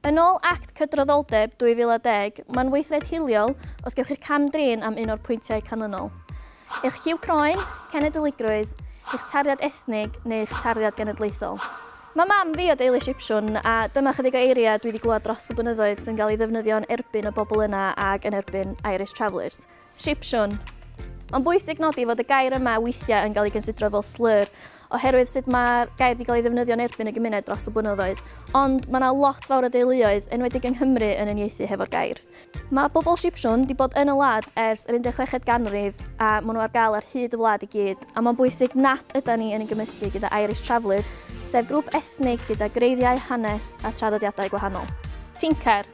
Yn ôl Act Cydraddoldeb 2010, mae'n weithred hiliol os gewch chi'ch cam-drin am un o'r pwyntiau canlynol: eich lliw croen, cenedligrwydd, eich tarddiad ethnig neu eich tarddiad genedlaethol. Mae mam fi o deulu Sipsiwn a dyma chydig o eiriau dwi wedi glywed dros y blynyddoedd sy'n cael ei ddefnyddio yn erbyn y bobl yna ag yn erbyn Irish Travellers. Sipsiwn. Mae'n bwysig nodi fod y gair yma weithiau yn cael ei gynsidro fel slur, oherwydd sut mae'r gair wedi cael ei ddefnyddio yn erbyn y gymuned dros y blynyddoedd. Ond mae yna lot fawr o deuluoedd, enwedig yng Nghymru, yn uniaethu hefo'r gair. Mae bobl Sipsiwn wedi bod yn y wlad ers yr 16fed ganrif a maen nhw ar gael ar hyd y wlad i gyd, a mae'n bwysig nad yda ni yn ei gymysgu gyda Irish Travellers, sef grŵp ethnig gyda gwreiddiau, hanes a traddodiadau gwahanol. Tincer.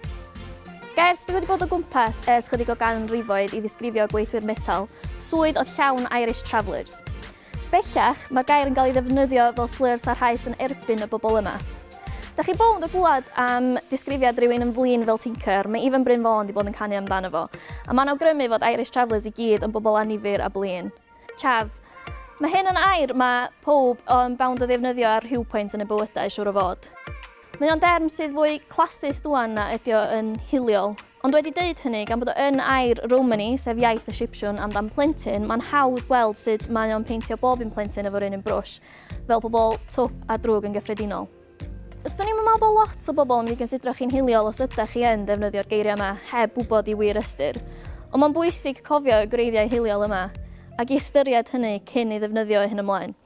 Gair sydd wedi bod o gwmpas ers chydig o ganrifoedd i ddisgrifio gweithwyr metal, swydd oedd llawn Irish Travellers. Bellach, mae'r gair yn cael ei ddefnyddio fel slur sarhaus yn erbyn y bobl yma. Da chi bownd o glwad am disgrifiad rhywun yn flin fel tincer, mae Ifan Bryn Fôn wedi bod yn canu amdano fo, a mae'n awgrymu fod Irish Travellers i gyd yn bobl annifyr a blin. Chav. Mae hyn yn air mae pob yn bownd o ddefnyddio ar rhyw pwynt yn y bywydau, siŵr o fod. Mae o'n derm sydd fwy classist wan na ydi o yn hiliol. Ond wedi deud hynny, gan bod o yn air Romani, sef iaith y Sipsiwn amdan plentyn, mae'n hawdd gweld sut mae o'n peintio bob un plentyn efo'r un un brwsh, fel pobl twp a drwg yn gyffredinol. Swn i'm yn meddwl bod lot o bobl yn mynd i gynsidro chi'n hiliol os ydych chi yn defnyddio'r geiriau yma heb wybod i wir ystyr. Ond mae'n bwysig cofio y gwreiddiau hiliol yma ac i ystyried hynny cyn i ddefnyddio hyn ymlaen.